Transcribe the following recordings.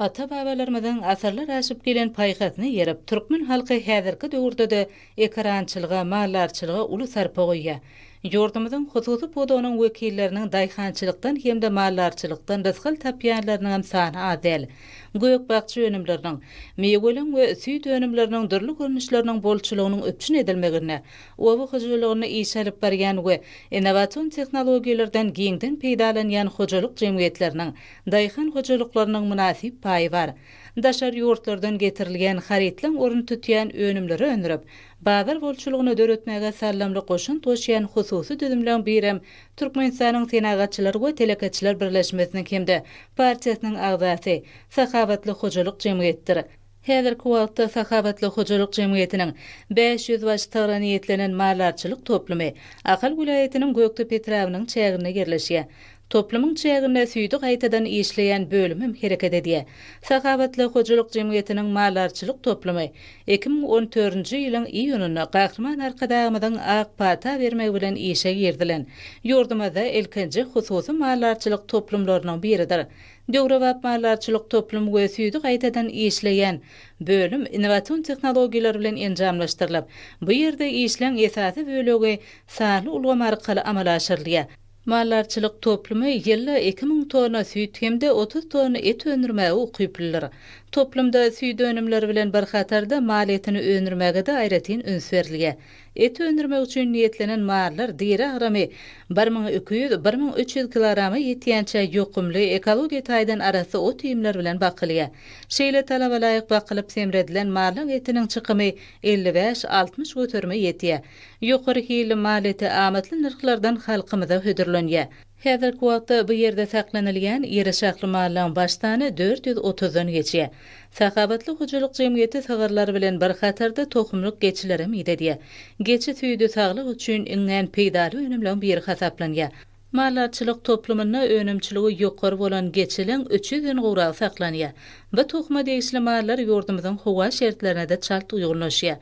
Ata-babalarymyzyň asyrlar aşyp gelen paýhasyna eýerip, türkmen halky häzirki döwürde-de ekerançylyga, maldarçylyga uly sarpa goýýar. Ýurdumyzyň hususy pudagynyň wekilleriniň daýhançylykdan hem-de maldarçylykdan rysgal tapýanlarynyňam sany az däl. Gök-bakja önümleriniň, miweliň we süýt önümleriniň dürli görnüşleriniň bolçulygynyň üpjün edilmeginde oba hojalygynda iş alyp barýan we innowasion tehnologiýalardan giňden peýdalanýan hojalyk jemgyýetleriniň Daýhan hojalyklarynyň mynasyp paýy bar. Daşary ýurtlardan getirilýän harytlaň orun tutýan önümleri öndürip, bazar bolçulygyny döretmäge saldamly goşant goşýan hususy düzümleň birem Türkmenistanyň Senagatçylar we telekeçiler birleşmesiniň hem-de partiýasynyň agzasy, Sahabatly hojalyk jemgyýetidir. Häzirki wagtda Sahabatly hojalyk jemgyýetiniň 500 baş sygra niýetlenen maldarçylyk toplumy Ahal welaýatynyň Gökdepe etrabynyň çäginde ýerleşýär. Toplumyň çäginde süýdi gaýtadan işleýän bölüm hem hereket edýär. Sahabatly hojalyk jemgyýetiniň maldarçylyk toplumy 2014-nji ýylyň iýunynda Gahryman Arkadagymyzyň ak pata bermegi bilen işe girizilen, ýurdumyzda ilkinji hususy maldarçylyk toplumlarynyň biridir. Döwrebap maldarçylyk toplumy we süýdi gaýtadan işleýän bölüm innowasion tehnologiýalar bilen enjamlaşdyrylyp, bu ýerde işleň esasy bölegi sanly ulgam arkaly amala aşyrylýar. Maldarçylyk toplumy ýylda 2000 tonna süýt hem-de 30 tonna et öndürmäge ukyplydyr. Toplumda süýt önümleri bilen bir hatarda mal etini öndürmäge-de aýratyn üns berilýär. Et öndürmek üçin niýetlenen mallar diri agramy 1200, 1300 kilograma ýetýänçä ýokumly, ekologiýa taýdan arassa ot-iýmler bilen bakylýar. Şeýle talaba laýyk bakylyp semredilen mallaň etiniň çykymy 55, 60 göterime ýetýär. Ýokary hilli mal eti amatly nyrhlardan halkymyza hödürlenýär. Häzirki wagtda bu ýerde saklanylýan iri şahly mallaň baş sany 430-dan geçýär. Sahabatly hojalyk jemgyýeti sygyrlar bilen bir hatarda tohumlyk geçilerem idedýär. Geçi süýdi saglyk üçin iňňän peýdaly önümleň biri hasaplanýar. Maldarçylyk toplumynda önümçiligi ýokary bolan geçileň üç ýüzden gowragy saklanýar. Bu tohuma degişli mallar ýurdumyzyň howa şertlerine-de çalt uýgunlaşýar.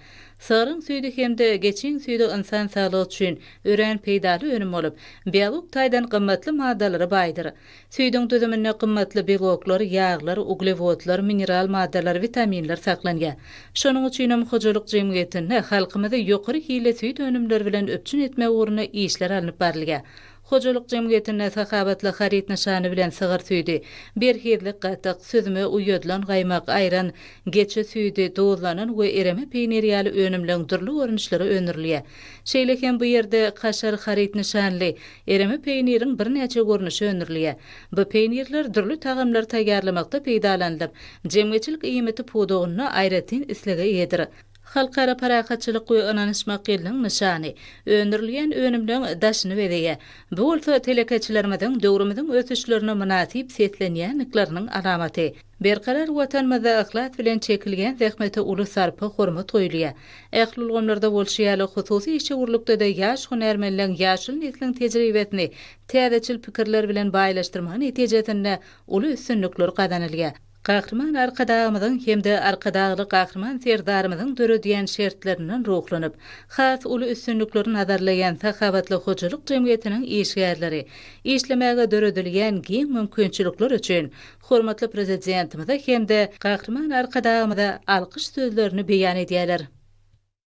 Sygryň süýdi hem-de geçiň süýdi ynsan saglygy üçin örän peýdaly önüm bolup, biolog taýdan gymmatly maddalara baýdyr. Süýdüň düzüminde gymmatly beloklar, ýaglar, uglewodlar, mineral maddalar, witaminler saklanýar. Şonuň üçinem hojalyk jemgyýetinde halkymyzy ýokary hilli süýt önümleri bilen üpjün etmek ugrunda işler alnyp barylýar. Hojalyk jemgyýetinde Sahabatly haryt nyşany bilen sygyr süýdi, berhizlik gatyk, süzme, uýadylan gaýmak, aýran, geçi süýdi, duzlanan we ereme peýnir ýaly önümleň dürli görnüşleri öndürilýär. Şeýle hem bu ýerde Kaşar haryt nyşanly ereme peýniriň birnäçe görnüşi öndürilýär. Bu peýnirler dürli tagamlary taýýarlamakda peýdalanylyp, jemgyýetçilik iýmiti pudagynda aýratyn islege eýedir. Halkara parahatçylyk we ynanyşmak ýylynyň nyşany, öndürilýän önümleň daşyny bezeýär. Bu bolsa telekeçilerimiziň döwrümiziň ösüşlerine mynasyp seslenýändikleriniň alamaty. Berkarar Watanymyzda yhlas bilen çekilýän zähmete uly sarpa, hormat goýulýar. Ähli ulgamlarda bolşy ýaly, hususy işewürlikde-de ýaş hünärmenleň ýaşuly nesliň tejribesini täzeçil pikirler bilen baýlaşdyrmagy netijesinde uly üstünlikler gazanylýar. Gahryman Arkadagymyzyň hem-de Arkadagly Gahryman Serdarymyzyň döredýän şertlerinden ruhlanyp, has uly üstünlikleri nazarlaýan Sahabatly hojalyk jemgyýetiniň işgärleri işlemäge döredilýän giň mümkinçilikler üçin hormatly Prezidentimize hem-de Gahryman Arkadagymyza alkyş sözlerini beýan edýärler.